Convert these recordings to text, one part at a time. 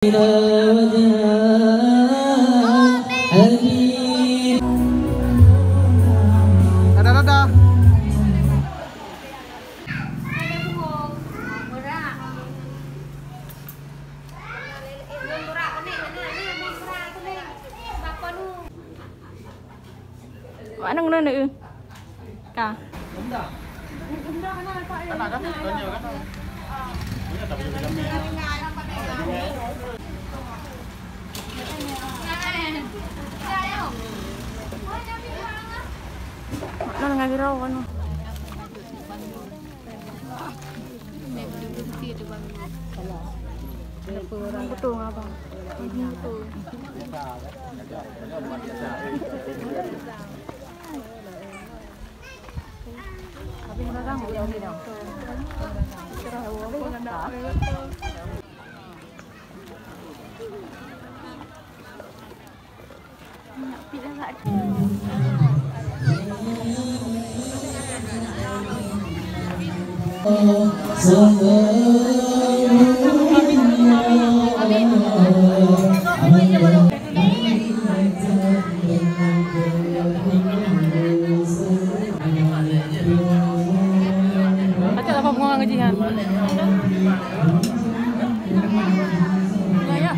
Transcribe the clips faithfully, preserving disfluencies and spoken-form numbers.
Dadah, dadah. Mana kena nak? Ka. Mana ngai biro kan? Betul abang. Betul. Pacak lapor pengarang gaji, han? Ya, ya.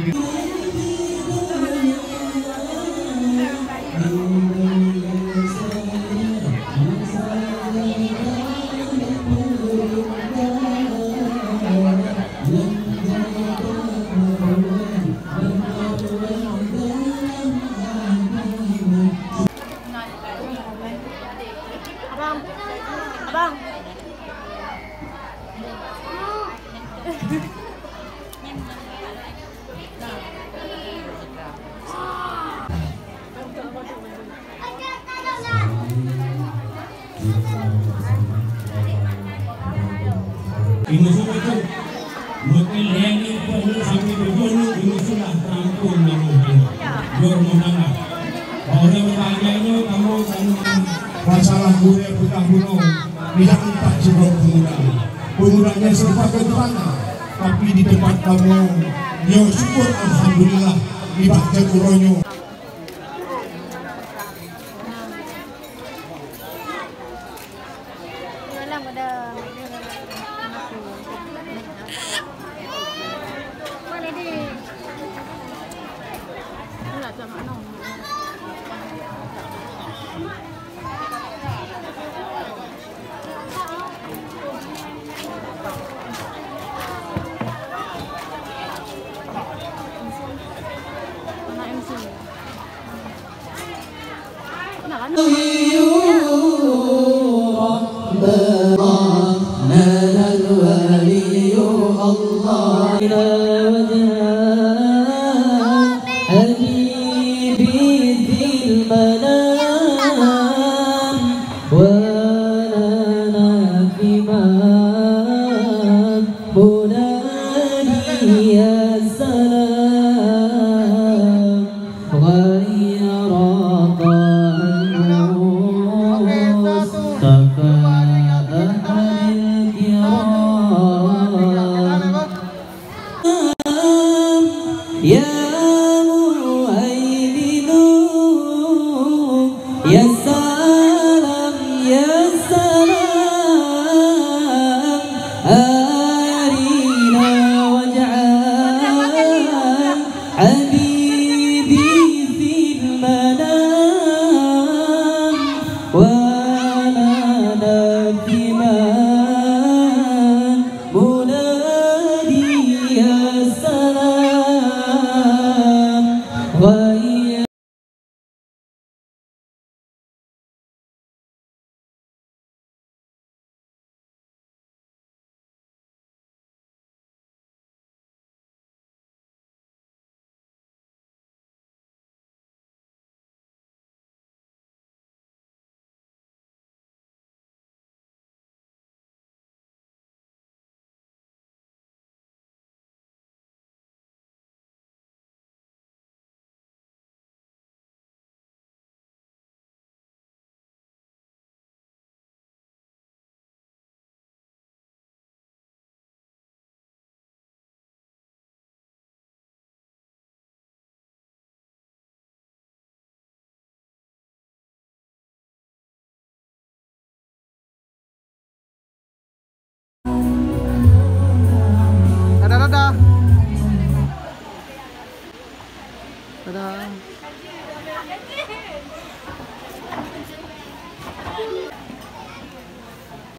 Abang, abang. Imeuseulah tu, meuteulheueh nyoe peuheueh sampoe tujoh nyoe imeuseulah teuampôn nanggroe nyoe. Jok meutanggah. Bak ureueng bahagia nyoe kamoe keuneuk masalah gurée peugah bunoe, tidak entah sidroe peumuda. Peumuda nyan serupa keu teumpat, tapi di tempat kamoe nyoe syukur alhamdulillah nibak ceukuroe nyoe. حبيبي في المنام وأنا في المنام منادي يا سلام غير طه المصطفى أحد الكرام يا مهيمن يا سلام يا سلام أرنا واجعل حبيبي في المنام وأنا دائما منادي يا سلام غير